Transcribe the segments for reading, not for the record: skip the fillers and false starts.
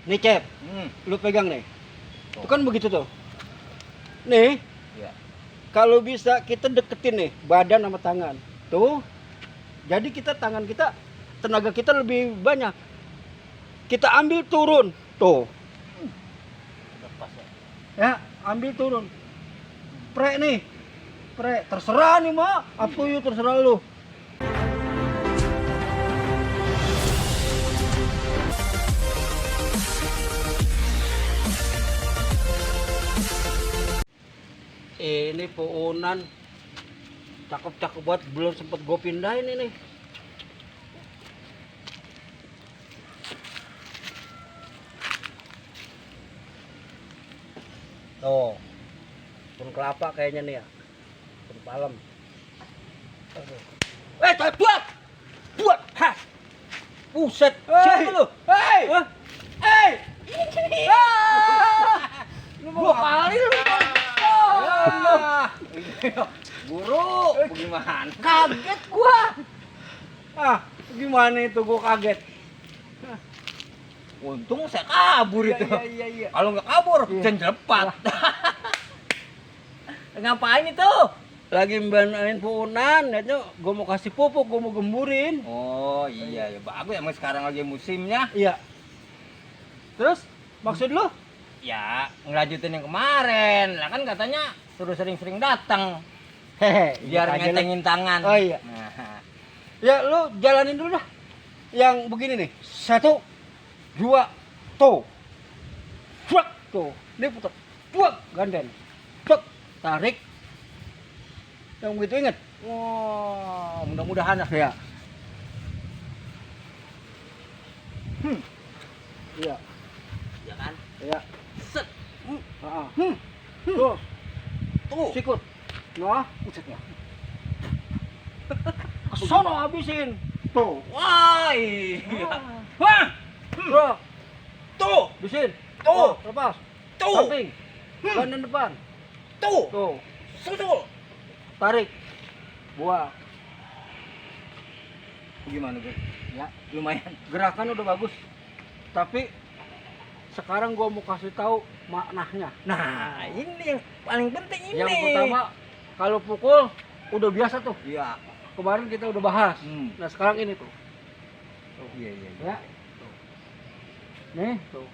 Nih Cep, lu pegang nih. Itu kan begitu tuh. Nih, Iya. kalau bisa kita deketin nih badan sama tangan. Tuh. Jadi tangan kita, tenaga kita lebih banyak. Kita ambil turun. Tuh. Udah pas ya. Ya, ambil turun. Prek nih. Prek, terserah nih, Mak. Up to you, terserah lu. Ini puunan cakep-cakep banget, belum sempet gue pindahin ini. Tuh, pun kelapa kayaknya nih ya, pun palem. Buat, ha, buset, siapa lu? Hei, hei, gua kali lu. Guru, bagaimana? Kaget gua. Gimana itu gua kaget. Untung saya kabur itu. Iya. Kalau nggak kabur, Iya. jenjelepat. Ngapain itu? Lagi main puunan, lihatnya gua mau kasih pupuk, gua mau gemburin. Oh iya ya bagus emang sekarang lagi musimnya. Iya. Terus maksud lu? Ya ngelanjutin yang kemarin. Lah kan katanya suruh sering-sering datang Hehe, biar ngetengin tangan. Oh iya. Nah, Ya lu jalanin dulu dah. Yang begini nih. 1, 2, tuh. Fuck, tuh. Ini putar. Fuck, ganden. Fuck, tarik. Yang begitu inget. wah, mudah-mudahan lah. Ya. Iya. Ya kan? Iya. Set. Heeh. Tuh, Tuh. sikut. Nah, busetnya. Kesono habisin. Tuh. Wah, iya. Wah. Tuh. Tuh. Habisin. Tuh. Lepas. Tuh. Samping. Badan depan. Tuh. Tuh. Tuh. Tarik. Buang. Gimana, Gue? Ya, Lumayan. gerakan udah bagus. Tapi sekarang gua mau kasih tahu maknanya. Nah, ini yang paling penting ini. Yang pertama, kalau pukul udah biasa tuh. Iya. Kemarin kita udah bahas. Nah, sekarang ini tuh. Iya. Ya. Tuh. Nih, tuh.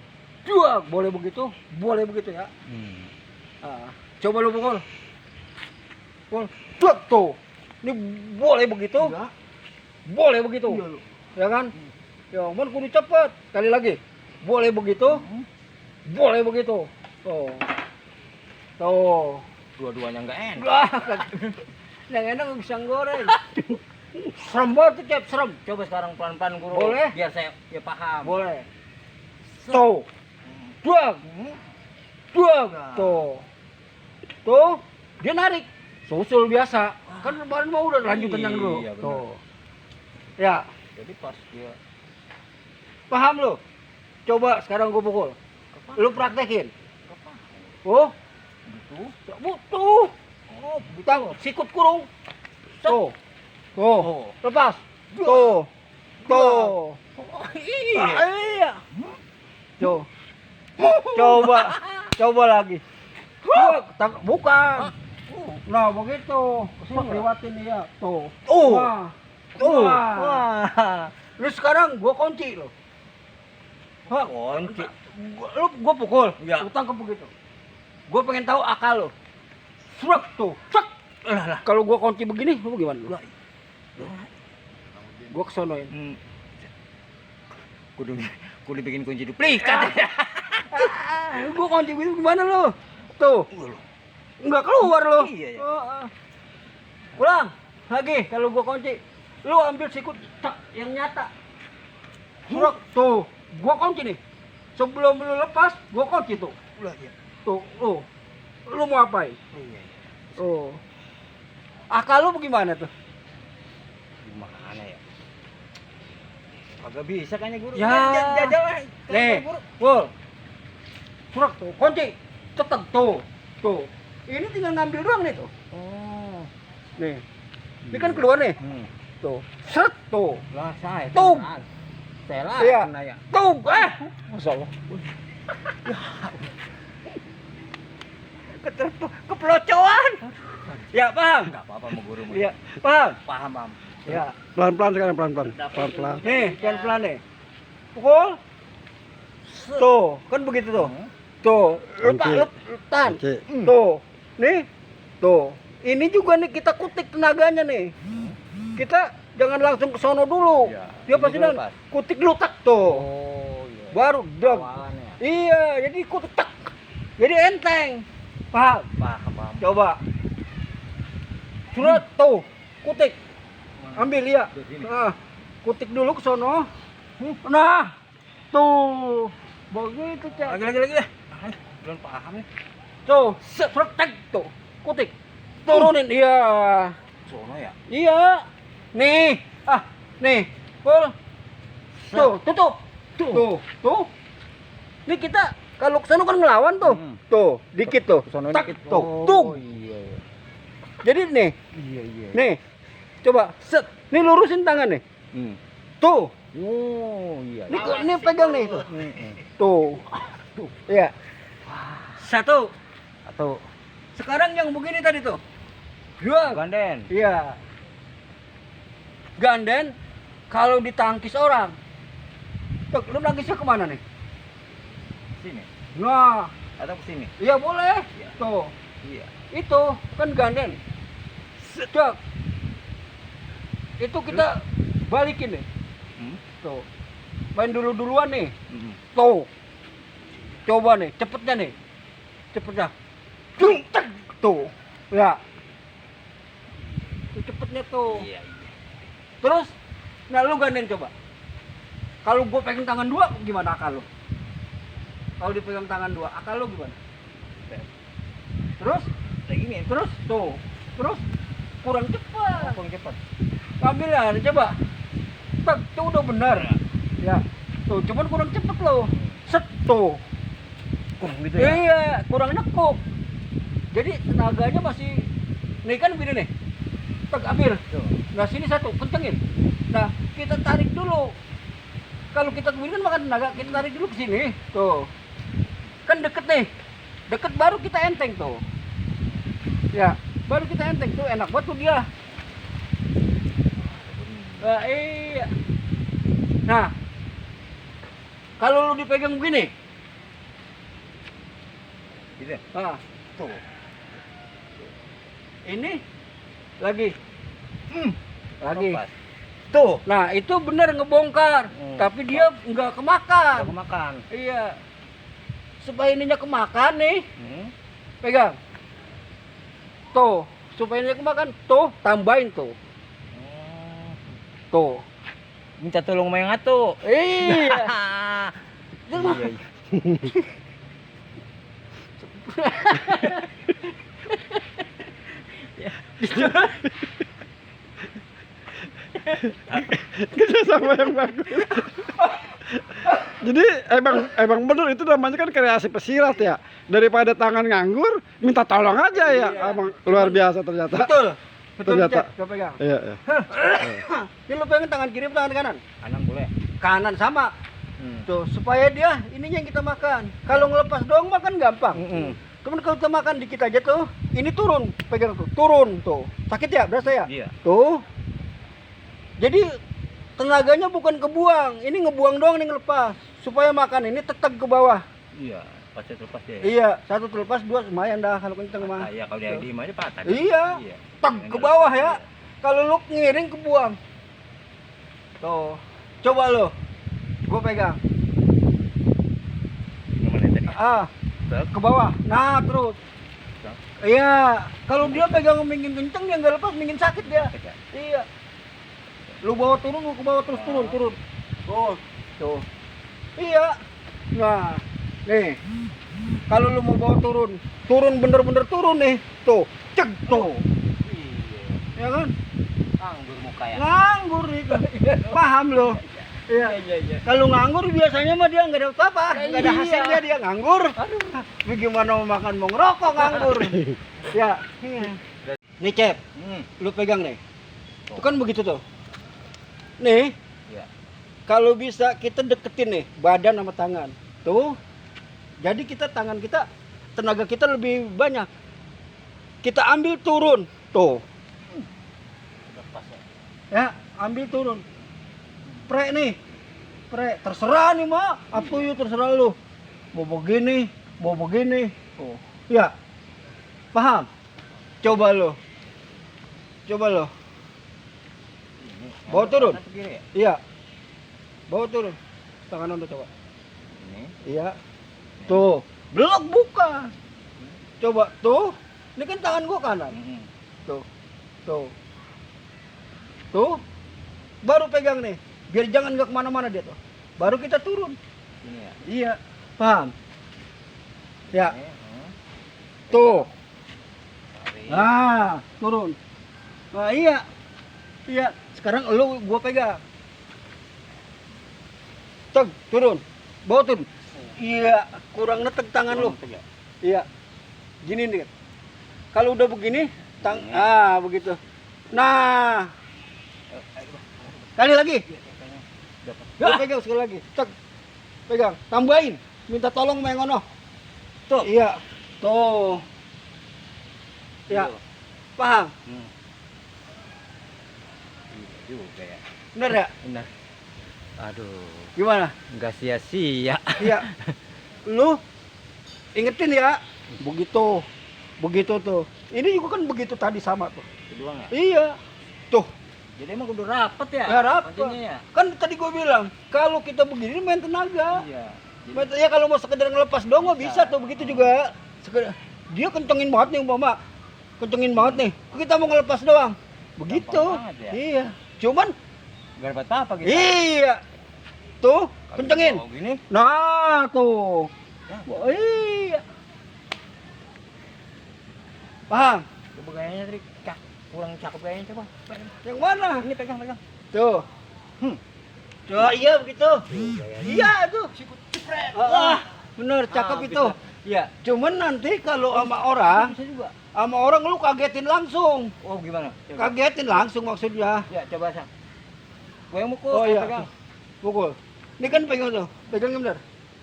Dua, boleh begitu ya. Ah, coba lu pukul. Pukul. Dua, tuh. Ini boleh begitu. Iya. Boleh begitu. Iya, lu. Ya kan? Ya, ampun kudu cepet. Kali lagi. Boleh begitu. Boleh begitu. Tuh. Tuh. Dua-duanya nggak enak. Lah, yang enak bisa goreng. Serem banget tuh, Cep, serem. Coba sekarang pelan-pelan guru. Boleh? Biar saya ya paham. Boleh. Tuh. Dua. Dua. Tuh. Tuh. Dia narik. Susul biasa. Kan kemarin mau udah lanjutin yang dulu. Iya, benar. Tuh. Ya, Jadi pas dia paham lu? Coba sekarang gua pukul. Lu praktekin. Oh, gitu. butuh. Oh, Tang, sikut kurung. Tuh. Tuh. Oh. Lepas. Tuh. Tuh. Oh, iya. Iya. Tuh. Coba lagi. Bukan. Nah, begitu. Kesini lewatin dia. Tuh. Tuh. Wah. Tuh. Wah. Wah. Lu sekarang gua kunci lo. Hah, Kunci. gua pukul. Iya. Lu tangkap begitu. Gua pengen tahu akal lo. Srek tuh. Srek. Lah. Kalau gua kunci begini, lu gimana lu? Lah. Gua kesonoin. Kudu bikin kunci duplikat. Gua kunci begitu gimana lu? Tuh. Enggak keluar lo. Iya, ya. Ulang lagi kalau gua kunci. Lu ambil sikut tak yang nyata. Srek tuh. Gua kunci nih. Sebelum lu lepas, gua kunci tuh. Lah, iya. Tuh, lu mau apain? Iya. Oh. Akal lu bagaimana tuh? Gimana ya? Agak bisa kayaknya guru. Ya. Jajal lah. Nih, Guru. Pul. Surak tuh, kunci. Tetep tuh. Tuh. Ini tinggal ngambil doang nih tuh. Oh. Nih. Ini kan keluar nih. Tuh. Set tuh. Lah saya. Tuh. Telah Iya. kena ya. Tuh, Masya Allah. Kepelocoan. Ya, paham? Enggak apa-apa mau guru mah. Iya, paham? Paham. Ya. Pelan-pelan sekarang, pelan-pelan. Pelan-pelan. Nih, pelan-pelan nih. Pukul. Tuh, kan begitu tuh. Tuh, Kunci. lepan. Kunci. Tuh. Nih. Tuh. Ini juga nih kita kutik tenaganya nih. Kita jangan langsung ke sono dulu. Iya. Dia Ini pasti dulu, dan Pak. kutik dulu tak tuh. Oh, iya. Baru dog. Awalannya. Iya, jadi kutik tak. Jadi enteng. Paham? Paham. Coba. Surat tuh, kutik. Ambil ya. Di sini. Nah, kutik dulu ke sono. Nah, tuh. Begitu, Cak. Lagi deh. Belum paham nih. Tuh, sepretek tuh. Kutik. Turunin iya. Sono ya. Iya. Nih. Nih. Full. Tuh, tutup. Tuh. Ini kita kalau ke sono kan ngelawan tuh. Tuh, dikit tuh. Sono Tak, dikit. tuh. Oh, Tuh. iya. Jadi nih, Iya. nih. Coba set. Nih lurusin tangan nih. Tuh. Oh, iya. Ini pegang nih tuh. Tuh. Iya. Satu. Atau Sekarang yang begini tadi tuh. Dua. ganden. Iya. Ganden kalau ditangkis orang. Tuh, lu nangkisnya kemana nih? Sini. Nah, Atau ke sini. iya boleh. Iya. Tuh. Iya. Itu kan ganden. Sedap. Itu kita balikin nih. Tuh. Main duluan nih. Tuh. Coba nih, cepetnya nih. Cepetnya. Dung, tek. Tuh. Ya. Tuh, cepetnya tuh. Iya. Terus, nah lu gandeng coba. Kalau gua pegang tangan dua, gimana akal lu? Kalau dipegang tangan dua, akal lu gimana? Terus, Kayak gini. terus, tuh. Terus, kurang cepat. Kurang cepat. Ambil ya, coba. Tak, itu udah benar. Ya. Tuh, cuman kurang cepet lo. Set, tuh. Kurang gitu ya. Iya, kurang nekuk. Jadi tenaganya masih, nih kan begini nih. Tak, ambil. Tuh. Nah sini satu, kencengin. Nah kita tarik dulu. Kalau kita begini kan makan tenaga, kita tarik dulu ke sini. Tuh, kan deket nih. Deket baru kita enteng tuh. Ya, baru kita enteng tuh, enak banget tuh dia. Nah, iya. Nah, kalau lu dipegang begini, Gitu. nah, Tuh. ini lagi, lagi. Lepas. Tuh. Nah itu bener ngebongkar, tapi dia nggak kemakan. Udah kemakan. Iya. Supaya ininya kemakan nih, pegang. Tuh, supaya ininya kemakan, tuh tambahin tuh. Tuh. Minta tolong main ngatu. Iya. Itu mah. Iya. Kita sama yang bagus. Jadi emang bener itu namanya kan kreasi pesilat ya. Daripada tangan nganggur, minta tolong aja ya. Iya. Emang luar biasa ternyata. Betul. Betul, Ternyata. Cek. Coba pegang. Iya, iya. Ini lu pegang tangan kiri atau tangan kanan? Kanan boleh. Kanan sama. Tuh, supaya dia ininya yang kita makan. Kalau ngelepas doang makan gampang. Cuman kalau kita makan dikit aja tuh, ini turun, pegang tuh, turun tuh. Sakit ya, berasa ya? Iya. Tuh. Jadi tenaganya bukan kebuang, ini ngebuang doang nih ngelepas. Supaya makan ini tetap ke bawah. Iya. Pasti terlepas ya. Iya, satu terlepas, dua lumayan dah kalau kenceng mah. Iya, kalau dia diem aja patah. Iya. Tak ke bawah ya. Kalau lu ngiring kebuang. Tuh. Coba lo. Gua pegang. Gimana tadi? Ke bawah. Nah, terus. Iya, kalau dia pegang mingin kenceng dia nggak lepas, mingin sakit dia. Iya. Lu bawa turun, lu ke bawah terus turun. Tuh. Tuh. Iya. Nah, nih. Kalau lu mau bawa turun bener-bener turun nih. Tuh, cek tuh. Iya. Ya kan? Anggur muka ya. Nganggur itu. Paham lo? Iya. Kalau nganggur biasanya mah dia nggak ada apa-apa, nggak ada hasilnya dia nganggur. Bagaimana mau makan mau ngerokok nganggur? Ya. Nih Cep, lu pegang nih. Itu kan begitu tuh. Nih. Iya. kalau bisa kita deketin nih badan sama tangan. Tuh. Jadi kita tangan kita tenaga kita lebih banyak. Kita ambil turun. Tuh. Udah pas ya. Ya, ambil turun. Prek nih. Prek, terserah nih, Mak. Apa yuk terserah lu. Mau begini, mau begini. Oh. Ya. Paham? Coba lo. Coba lo. Ini, Bawa turun. kanan atau kiri ya? Iya. Bawa turun. Tangan Anda coba. Ini. Iya. Tuh, belok buka. Coba tuh. Ini kan tangan gua kanan. Mm-mm. Tuh. Tuh. Tuh. Baru pegang nih. Biar jangan nggak kemana-mana dia tuh. Baru kita turun. Ini ya. Iya. Paham? Ya. Ini, Tuh. tarik. Nah, turun. Nah, iya. Iya. Sekarang lu gua pegang. Teg, turun. Bawa turun. Iya, kurang netek tangan lu. Kurang tegak. Iya. Gini nih. Kalau udah begini, Ini. begitu. Nah, kali lagi. Dapat. Gua pegang sekali lagi. Cek. Pegang. Tambahin. Minta tolong sama yang ngono. Tuh. Iya. Tuh. Ya. Tuh. Paham? Hmm. Iya juga ya. Bener ya? Benar. Aduh, Gimana? nggak sia-sia. Iya. Lu ingetin ya. Begitu. Begitu tuh. Ini juga kan begitu tadi sama tuh. Kedua nggak? Iya. Tuh. Jadi emang kudu rapet ya? Ya, rapet. Pancingnya ya? Kan tadi gua bilang, kalau kita begini main tenaga. Iya. Ya kalau mau sekedar ngelepas doang mah bisa Bisa. tuh begitu juga. Dia kencengin banget nih umpama. Kencengin banget nih. Kita mau ngelepas doang. Begitu. Gampang banget ya. Iya. Cuman Gak dapat apa gitu. iya. Tuh, Kalau kencengin. mau gini. Nah, tuh. Ya. Oh, iya. Paham? Coba gayanya tadi kurang cakep gayanya coba. Yang mana? Ini pegang. Tuh. Coba iya begitu. Gayanya. Iya tuh. Bener, cakep Ah, itu. Iya. Cuman nanti kalau sama orang, Bisa juga. sama orang lu kagetin langsung. Oh gimana? Coba. Kagetin langsung maksudnya. Ya coba sang. Gue yang mukul. Oh saya iya. pegang. Pukul. Ini kan pegang tuh. Pegangnya bener.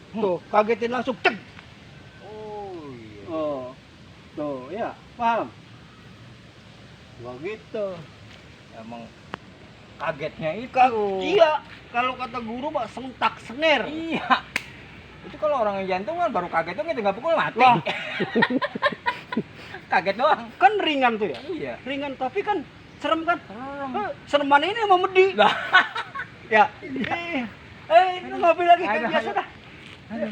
Tuh, kagetin langsung. Cek. Oh iya. Oh. Tuh, ya. Paham? Begitu. Emang kagetnya itu. Iya. Kalau kata guru mah sentak sener. Iya. Itu kalau orang yang jantung kan baru kaget tuh tinggal pukul mati. Wah. Kaget doang. Kan ringan tuh ya. Iya. Ringan tapi kan serem kan? Serem. Sereman ini sama medi. Lah. Ya. Ini ngopi lagi kan Aduh, biasa ayo. dah. Aduh.